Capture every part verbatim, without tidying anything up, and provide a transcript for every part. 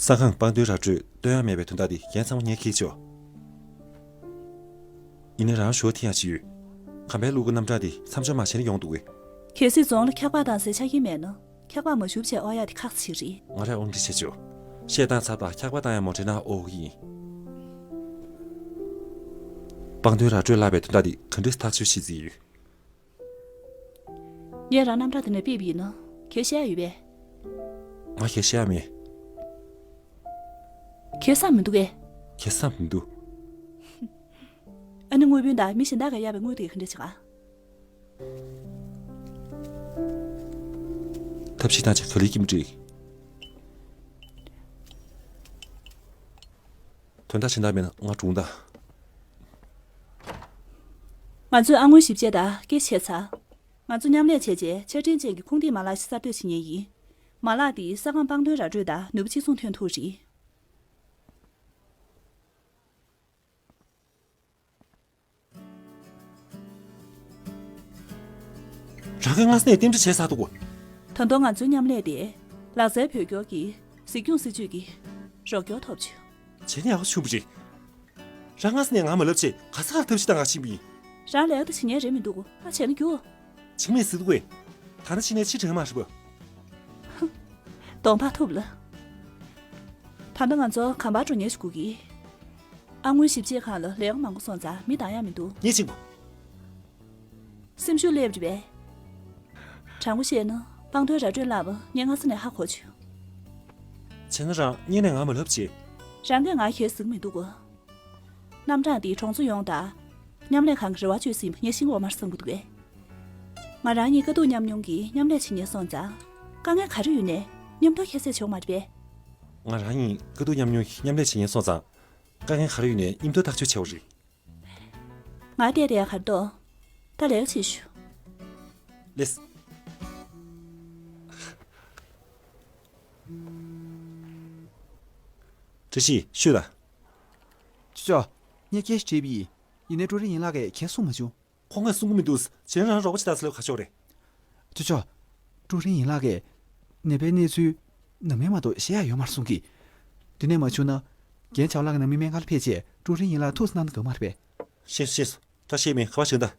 ཏང་ཁང་སྤང་སྟོན་ར་སྤྲོད་སྟོན་ཡ་མེད་པའི་དོན་དག་འདི་རྒན་ཚང་མ་ངས་ཁྱེར་ཆོག་ཡིན་ནའི་རང་ཞོ་ཐི་ཡང་ཅི་ཡོད། ཁམས་པའི་ལུག་གི་རྣམ་གྲངས་འདི་མཚམས་འཇོག་མ་བྱས་ན་ཡོང་འདུག་གས། གལ་སྲིད་རྫོང་ལ་འཁྱག་པ་བཏང་སའི་ཆ་རྐྱེན་མེད་ན། འཁྱག་པ་མ་ཞུ་བྱས་ཨོ་ཡ་དེ་ཁག་ཅིག་རེད། ང་རས་དབང་སྒྲིག་བྱེད་ཆོག་བཤད་སྟངས་ཚབ་དང་འཁྱག་པ་བཏང་ཡ་མོ་འདྲེ་ན་ཨོ་གི་ཡིན། སྤང་སྟོན་ར་སྤྲོད་བརླག་པའི་དོན་དག་འདི་ག་འདྲས་ཐག་གཅོད་བྱེད་རྩིས་ཡོད། ངས་རང་རྣམ་གྲངས་དེ་ནས་ཕེབས་ཡིན་ནོ། ཁྱོད་བཤད་ཡ་ཡོད་པས། ང་ཁྱོད་བཤད་ཡ་མེད། ཁྱོད་བསམ་མི་འདུག་གས། ཁྱོད་བསམ་མི་འདུག་ཨ་ནི་དངུལ་བུན་དང་མི་གཞན་དག་ག་ཡ་བའི་དངུལ་དེ་ག་འདྲ་བྱེད་ག་ཐབས་ཤེས་བཏང་བྱས་ག་ལེར་ཀྱིས་མི་འགྲིག་དོན་དག་གཞན་དག་མེད་ན་ང་གྲོངས་ད། ང་ཚོས་ཨ་དངུལ་ཞིབ་དཔྱད་དང་སྐད་ཆ་བྱས་ཚར། ང་ཚོ་མཉམ་ལས་བྱས་རྗེས་ཆ་འཕྲིན་ཅན་གྱི་ཁུངས་ཐིག་མ་ལག་ཞིག་གསར་གཏོད་བྱེད་མཁན་ཡིན། མ་ལག་འདིས་ས་ཁང་སྤང་སྟོན་ར་སྤྲོད་དང་ནུས་པ་གཅིག་མཚུངས་ཐོན་ཐུབ་རེད། རང་གིས་སྔ་ས་ནས་རྟེན་འབྲེལ་བྱས་ཚར་འདུག་གོ། ད་དུང་ང་ཚོའི་མཉམ་ལས་དེ་ལག་རྩལ་བོད་སྐྱོར་གྱི་གཟིགས་སྐྱོང་སྲིད་ཇུས་ཀྱི་རོགས་སྐྱོར་ཐོབ་བྱུང་། བྱས་ན་ཡག་པོ་བྱུང་བ་རེད། རང་སྔ་ས་ནས་ང་མ་ལབ་ཆེད་ག་ས་གར་ཐབས་ཤེས་བཏང་ག་ཕྱིན་པ་ཡིན། རང་ལས་ཀ་དེ་བྱེད་མཁན་རེད་མི་འདུག་ཨ་བྱས་ན་རྒྱུགས། བྱེད་མེད་ཟེར་འདུག་གས། ད་ནི་ཕྱིན་ནས་ཕྱིར་དྲན་མ་རེད་པ། གདོང་པགས་ཐུབ་ལ། ད་ལྟ་ང་ཚོ་གམ་པར་འགྲོ་མཁན་ཞིག་སྒུག་གི། ཨ་དངུལ་ཞིབ་དཔྱད་ཁང་ལ་ལས་ཀ་མང་པོ་སོང་ཙང་མི་བཏང་ཡ་མི་འདུག་ངས་ཕྱིན་གོ། སེམས་ཤུགས་སླེབས་རེད་པས། དྲང་པོ་བཤད་ན་སྤང་སྟོན་ར་སྤྲོད་བརླག་པ་ངས་སྔ་ས་ནས་ཧ་གོ་བྱུང་། བྱས་ན་རང་སྔོན་ནས་ང་མ་ལབ་ཅེས། རང་གིས་ང་ཁྱེར་ཟིག་མི་འདུག་གོ། རྣམ་གྲངས་འདི་གྲོང་ཚོ་ཡོངས་དང་མཉམ་ལས་ཁང་གི་རེ་བ་བཅོལ་ཟིན་པ་ངས་ཤེས་ཀྱི་ཡོད་མ་རེད་བསམ་གྱི་འདུག་གས། ང་རང་གཉིས་དཀའ་སྡུག་མཉམ་མྱོང་གིས་མཉམ་ལས་བྱེད་མཁན་སོང་ཙང་། དཀའ་ངལ་ག་རེ་ཡོད་ནའི་མཉམ་དུ་ཁྱད་བསད་བྱེད་དགོས་མ་རེད་པས། ང་རང་གཉིས་དཀའ་སྡུག་མཉམ་མྱོང་གིས་མཉམ་ལས་བྱེད་མཁན་སོང་ཙང་། དཀའ་ངལ་ག་རེ་ཡོད་ནའི་མཉམ་དུ་ཐག་གཅོད་བྱེད་དགོས་རེད། ང་བལྟས་བསྡད་ཡ་ག་རེ་འདུག་ད་ལས་ཀ་བྱེད་ཤོག་ལེས། བཀྲ་ཤིས་ཤོད་དང་། ཅོ་ཅོ། ངས་སྐད་ཆ་དྲིས་པ་ཡིན། ཡིན་ནའི་ཀྲུའུ་རིན་ཡིན་ལགས་ཀྱིས་གང་ཡང་གསུང་མ་བྱུང་། ཁོང་གིས་གསུང་གི་མི་འདུག་བྱས་ན་རང་རོགས་པ་ཅིག་ལྟ་ཚུལ་ལ་ཁ་ཕྱོགས་རེད། ཅོ་ཅོ། ཀྲུའུ་རིན་ཡིན་ལགས་ཀྱིས་ནད་པའི་གནས་ཚུལ་ནང་མི་མ་གཏོགས་བཤད་ཡ་ཡོད་མ་རེད་གསུང་གི། དེ་ནས་མ་བྱུང་ན། རྒན་ཆའོ་ལགས་ཀྱི་ནང་མི་སྨན་ཁང་ལ་ཕེབས་རྗེས་ཀྲུའུ་རིན་ཡིན་ལགས་ཐུགས་སུ་གནང་ན་དགའ་མ་རེད་པས། ཤེས་སོང་ཤེས་སོང་། ད་བཤད་མིན་ཁ་པར་བྱོན་དང་།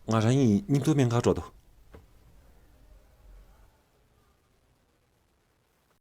ང་རང་གཉིས་མཉམ་དུ་སྨན་ཁང་འགྲོ་འདུག